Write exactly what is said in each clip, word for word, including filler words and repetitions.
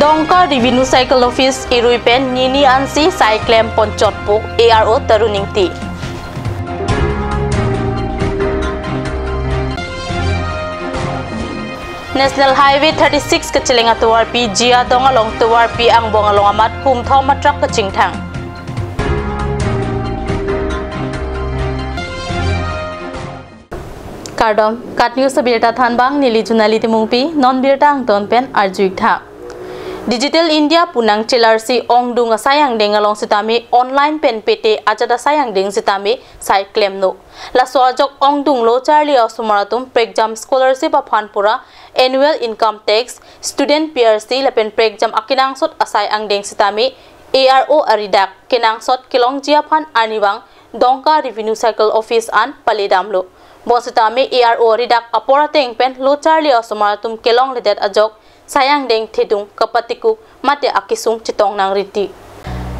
Dongka Revenue Circle Office irui pen nini ansi sai klem ponchotpo, A R O Tarun Ingti. National Highway thirty-six kacheleng atovarpi Jiadong along tovarpi angbong along amat humthom atruck kachingthang. Kardom, KAT News abirta thanbang, neli Junali Timungpi, non birta angton pen arju-ik tha. Digital India pu nangchelarsi ongdung asai angdeng along sitame online pen pete ajat asai angdeng sitame sai klemlo. Laso ajok ongdung lo charli a-osomar atum prekjam scholarship aphan pura annual income tax, student P R C lapen prekjam akenangsot asai angdeng sitame A R O aridak kenangsot kelongji aphan arnivang Dongka Revenue Circle Office an paledamlo. Bonsitame A R O aridak apor ateng pen lo charli a-osomar atum kelongledet ajok sai angdeng thedung kapatikuk mate akesung chetong nang riti.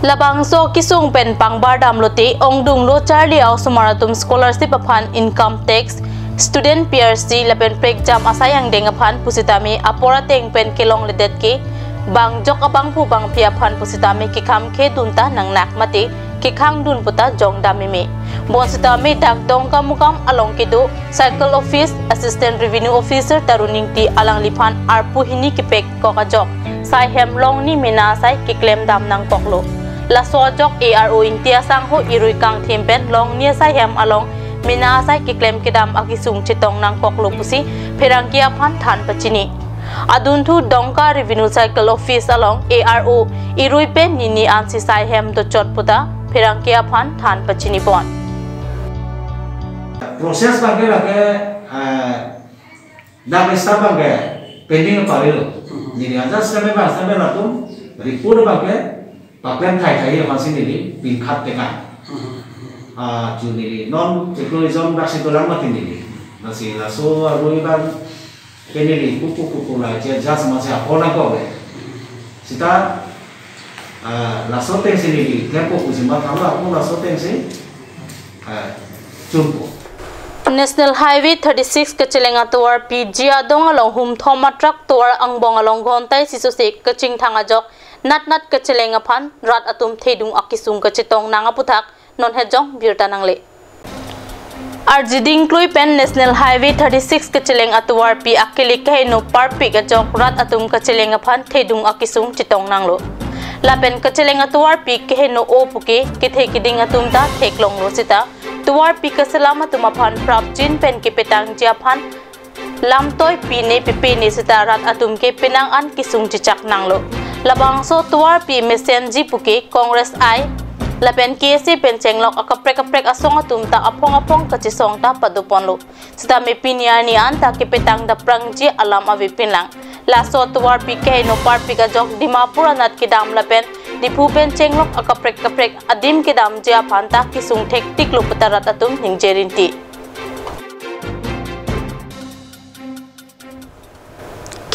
Labangso akesung pen pangbardamlote ongdung lo charli a-osomar atum scholarship aphan income tax, student P R C lapen prekjam asai angdeng aphan pusitame apor ateng pen kelongledet ke bangjok abangphu bangphi aphan pusitame kekham khedun ta nangnak mate kekhangdun puta jongdam meme. Bonsitame dak Dongkamukam along kedo Circle Office Assistant Revenue Officer Tarun Ingti alangliphan arpu hini kepek kok ajok sai hem longni mena asai keklem dam nangkoklo. Laso ajok A R O Ingti asangho irui kangthim pen longni asai hem along mena asai keklem kedam akesung chetong nangkoklo pusi pherangke aphan than pachini. Adunthu Dongka Revenue Circle Office along A R O irui pen nini ansi sai hem dochot puta pherangke aphan than pachini pon. Process abangke lake, eh, dak start abangke pending parilo. Hmm. Neli ajat sitame bang sitame latum report abangke paklem thai thai aphansi neli pingkhat tekang. Hmm. Ah, chu neli non secularism dak si dolang mati neli. Lasi laso arui abang ke neli kuku kuku la che jas masi apor nangkok le. Sita, ah, laso atengsi neli klempo pusi matha lapu laso atengsi, ah, chunpo. National Highway thirty-six kacheleng atovarpi Jiadong along humthom atruck tovar angbong along ghontai sisose kachingthang ajok natnat kacheleng aphan rat atum thedung akesung kachetong nang aputhak non hejong birta nangle. Arjiding klui pen National Highway thirty-six kacheleng atovarpi akili kaheno parpik ajok rat atum kacheleng aphan thedung akesung chetong nanglo. Lapen kacheleng atovarpi kaheno-o puke kethe keding atum ta theklonglo sita tovarpi kaselam atum aphan prapjin pen kepetangji aphan lamtoi pine pepine sita rat atum ke penang an kesung chechak nanglo. Labangso tovarpi mesenji puke Congress I lapen K S A pen chenglok akaprek kaprek asong atum ta aphong aphong kachesong ta padoponlo. Sitame pini arni an ta kepetang daprangji alam avepinlang. Laso tovarpi kaheno parpik ajok Dimapur anat kedam lapen Diphu pen chenglok akaprek kaprek adim kedamji aphan ta kesung thektiklo puta rat atum ningje rinti.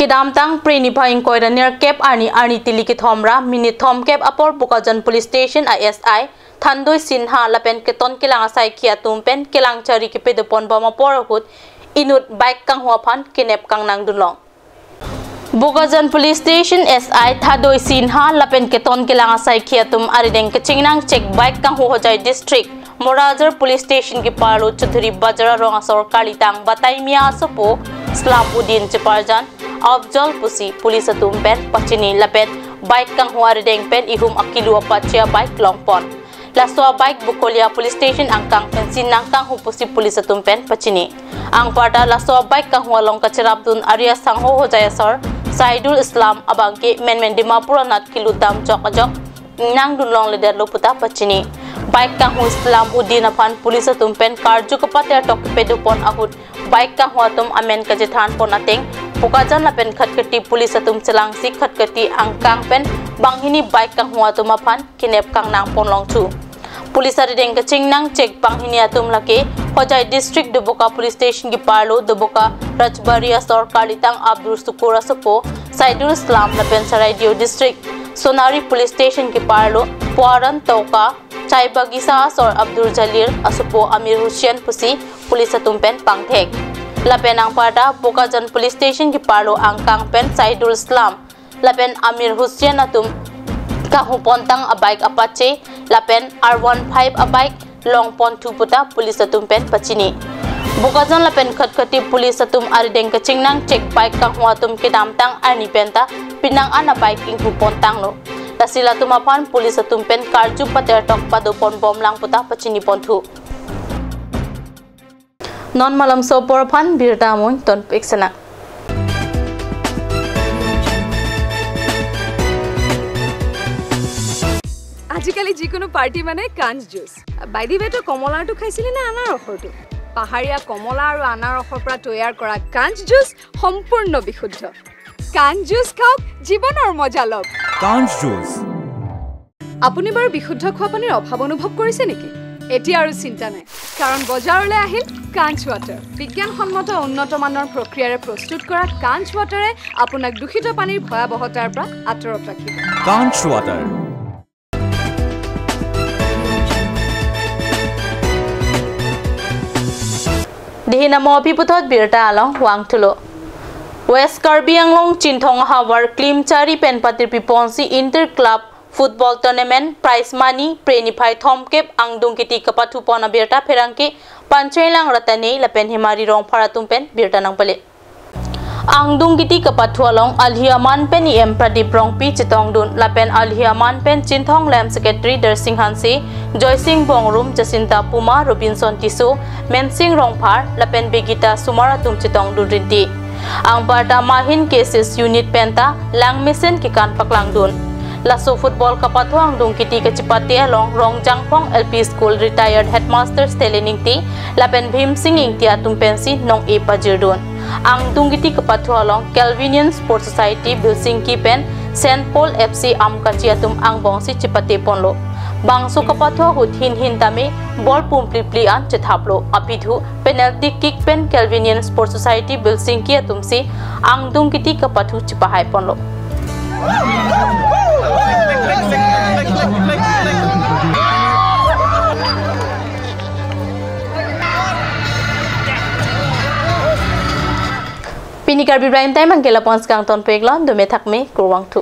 Kedamtang Phre niphai ingkoi ra nerkep arni arni tili kethom ra minit thomkep apor Bokajan Police Station a S I Thandoi Sinha lapen keton kelang asaikhi atum pen kelang chari kepedopon bom apor ahut inut bike kanghu aphan kinep kangnang dunlong. Bokajan Police Station S I Thandoi Sinha lapen keton kelang asaikhi atum arideng kachingnang chek bike kanghu Hojai District Morajar Police Station keparlo Chaudhuri Bazar arong asor karlitang Batai Mia asopo Islam Uddin cheparjan Afzal pusi police atum pen pachini lapen bike kanghu arideng pen ihum akilu apatchia bike longpon. Laso a-bike Bokolia Police Station angkang pensi nangkanghu pusi police atum pen pachini. Anparta laso a-bike kanghu along kacherapdun ari asangho Hojai asor Saidul Islam abangke menmen Dimapur anat kelutdam chok ajok nangdunlongledetlo puta pachini. Bike kanghu Islam Uddin aphan police atum pen karju kapater tok kepedopon ahut bike kanghu atum amen kachethanpon ateng Bokajan lapen Khatkhati police atum chelangsi Khatkhati angkang pen banghini bike kanghu atum aphan kinep kangnangpon longthu. Police arideng kachingnang chek banghini atum lake Hojai District Doboka Police Station keparlo Doboka Rajbari asor karlitang Abdul Sukur asopo Saidul Islam lapen Charaideo District Sonari Police Station keparlo Puaran Toka Chaibagisa asor Abdul Jalil asopo Amir Hussain pusi police atum pen pangthek. Lapen anparta Bokajan Police Station keparlo angkang pen Saidul Islam lapen Amir Hussain atum kanghu pontang a-bike apache lapen R one five a-bike longponthu puta police atum pen pachini. Bokajan lapen Khatkhati police atum arideng kachingnang chek bike kanghu atum kedamtang arni penta penang an a-bike inghu pontanglo. Lasi latum aphan police atum pen karju patertok padoponbomlang puta pachiniponthu. Non malomso apor aphan birta amun tonpik sena. আজিকালি যিকোনো পাৰ্টি মানে কাঞ্চ juice. By the ৱে, তই কমলাৰটো খাইছিলি নে আনাৰসৰটো? পাহাৰীয়া কমলা আৰু আনাৰসৰ পৰা তৈয়াৰ কৰা কাঞ্চ জুচ সম্পূৰ্ণ বিশুদ্ধ। কাঞ্চ জুচ খাওক, জীৱনৰ মজা লওক। কাঞ্চ জুচ। আপুনি বাৰু বিশুদ্ধ খোৱা পানীৰ অভাৱ অনুভৱ কৰিছে নেকি? এতিয়া আৰু চিন্তা নাই, কাৰণ বজাৰলৈ আহিল কাঞ্চ ৱাটাৰ। বিজ্ঞানসন্মত উন্নত মানৰ প্ৰক্ৰিয়াৰে প্ৰস্তুত কৰা কাঞ্চ ৱাটাৰে আপোনাক দূষিত পানীৰ ভয়াৱহতাৰ পৰা আঁতৰত ৰাখিব। কাঞ্চ water. Dihina mo aphi puthot birta along vangthulo. West Karbi Anglong Chinthong ahavar Klimchari pen patirpi ponsi Inter Club Football Tournament prize money pre niphai thomkep angdung kiti kapathu pon abirta pherangke Panchailang Ratane lapen Himari Rongphar atum pen birta nangpale. Angdung kiti kapathu along alhi aman pen E M Pradip Rongpi chetongdun lapen alhi aman pen Chinthong Lamb Secretary Darsing Hanse, Joysing Bongrum, Jacinta Puma, Robinson Tisso, Mensing Rongphar lapen Begita Sumar atum chetongdun rinti. Anparta mahin cases unit penta langmesen kekan paklangdun. Laso football kapathu angdung kiti kachipate along Rongjangphong L P School retired headmaster Stanley Ingti lapen Bhimsing Ingti atum pensi nong-e pajirdun. Angdung kiti kapathu along Calvinian Sports Society Bilsingki pen Saint Paul F C Amkachi atum angbongsi chipate ponlo. Bangso kapathu ahut hin hin tame ball pumplipli an chethaplo. Apidhu penalty kick pen Calvinian Sports Society Bilsingki atumsi angdung kiti kapathu chipahai ponlo. Pini Karbi Prime Time anke la-an pen kangton peklo, dome thakme, kurvangthu.